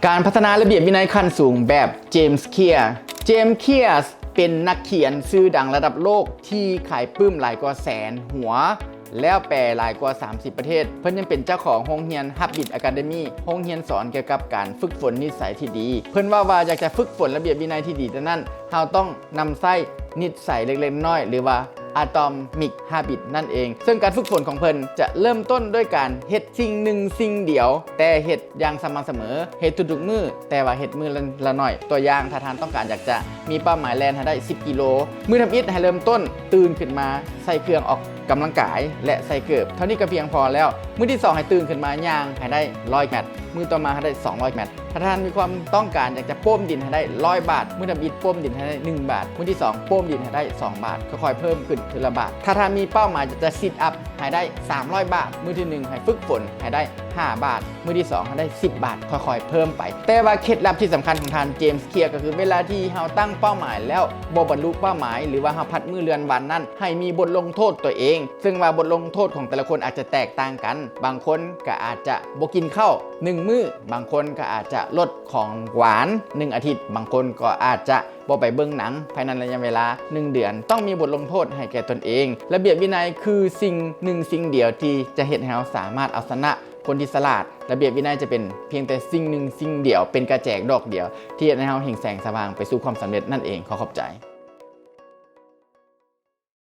ການພັດທະນາລະບຽບວິໄນຂັ້ນສູງແບບ James Clear. James Clear ເປັນນັກຂຽນຊື່ດັງລະດັບໂລກທີ່ຂາຍປຶ້ມຫຼາຍກວ່າແສນຫົວ ແລ້ວແປຫຼາຍກວ່າສາມສິບປະເທດ. ເພິ່ນຍັງເປັນເຈົ້າຂອງໂຮງຮຽນ Habit Academy ໂຮງຮຽນສອນກ່ຽວກັບການຝຶກຝົນນິດໄສທີ່ດີ. ເພິ່ນເວົ້າວ່າ ຢາກຈະຝຶກຝົນລະບຽບວິໄນທີ່ດີ ດັ່ງນັ້ນ ເຮົາຕ້ອງນຳໃຊ້ນິດໄສເລັກໆນ້ອຍໆ ຫຼືວ່າ Atomic Habit ນັ້ນເອງ. ເຊິ່ງການຝຶກຝົນຂອງເພິ່ນຈະເລີ່ມຕົ້ນດ້ວຍການເຮັດສິ່ງໜຶ່ງສິ່ງດຽວ, ແຕ່ເຮັດຢ່າງສະໝ່ຳສະເໝີ, ເຮັດທຸກໆມື້, ແຕ່ວ່າເຮັດມື້ລະ ລະໜ້ອຍ. ຕົວຢ່າງ, ຖ້າທ່ານຕ້ອງການຢາກຈະມີເປົ້າໝາຍແລ່ນໃຫ້ໄດ້ສິບກິໂລ, ມື້ທຳອິດໃຫ້ເລີ່ມຕົ້ນຕື່ນຂຶ້ນມາໃສ່ເຄື່ອງອອກກຳລັງກາຍ ແລະ ໃສ່ເກີບ. ເທົ່ານີ້ກໍພຽງພໍແລ້ວ. ມື້ທີສອງໃຫ້ຕື່ນຂຶ້ນມາຍ່າງໃຫ້ໄດ້ຮ້ອຍແມັດ, ມື້ຕໍ່ມາໃຫ້ໄດ້ສອງຮ້ອຍແມັດ. ຖ້າທ່ານມີຄວາມຕ້ອງການຢາກຈະໂປ້ມດິນໃຫ້ໄດ້ຮ້ອຍບາດ, ມື້ທຳອິດໂປ້ມດິນໃຫ້ໄດ້ໜຶ່ງບາດ, ມື້ທີສອງໂປ້ມດິນໃຫ້ໄດ້ສອງບາດ, ຄ່ອຍໆເພີ່ມຂຶ້ນເທື່ອລະບາດ. ຖ້າທ່ານມີເປົ້າໝາຍຢາກຈະ sit up ໃຫ້ໄດ້ສາມຮ້ອຍບາດ, ມື້ທີໜຶ່ງໃຫ້ຝຶກຝົນໃຫ້ໄດ້ຫ້າບາດ, ມື້ທີສອງໃຫ້ໄດ້ສິບບາດ, ຄ່ອຍໆເພີ່ມໄປ. ແຕ່ວ່າເຄັດລັບທີ່ສຳຄັນຂອງທ່ານ James Clear ກໍຄື ເວລາທີ່ເຮົາຕັ້ງເປົ້າໝາຍແລ້ວບໍ່ບັນລຸເປົ້າໝາຍ ຫຼືວ່າເຮົາພັດມື້ເລື່ອນວັນນັ້ນ, ໃຫ້ມີບົດລົງໂທດຕົວເອງ, ເຊິ່ງວ່າບົດລົງໂທດຂອງແຕ່ລະຄົນອາດຈະແຕກຕ່າງກັນ. ບາງຄົນກໍອາດຈະບໍ່ກິນເຂົ້າໜຶ່ງມື້, ບາງຄົນກໍອາດຈະລົດຂອງຫວານໜຶ່ງອາທິດ, ບາງຄົນກໍອາດຈະບໍ່ໄປເບິ່ງໜັງພາຍໃນໄລຍະເວລາໜຶ່ງເດືອນ. ຕ້ອງມີບົດລົງໂທດໃຫ້ແກ່ຕົນເອງ. ລະບຽບວິໄນຄືສິ່ງໜຶ່ງສິ່ງດຽວທີ່ຈະເຮັດໃຫ້ເຮົາສາມາດເອົາຊະນະຄົນທີ່ສະຫຼາດ. ລະບຽບວິໄນຈະເປັນພຽງແຕ່ສິ່ງໜຶ່ງສິ່ງດຽວ, ເປັນກະແຈດອກດຽວ ທີ່ເຮັດໃຫ້ເຮົາເຫັນແສງສະຫວ່າງໄປສູ່ຄວາມສຳເລັດນັ້ນເອງ. ຂໍຂອບໃຈ.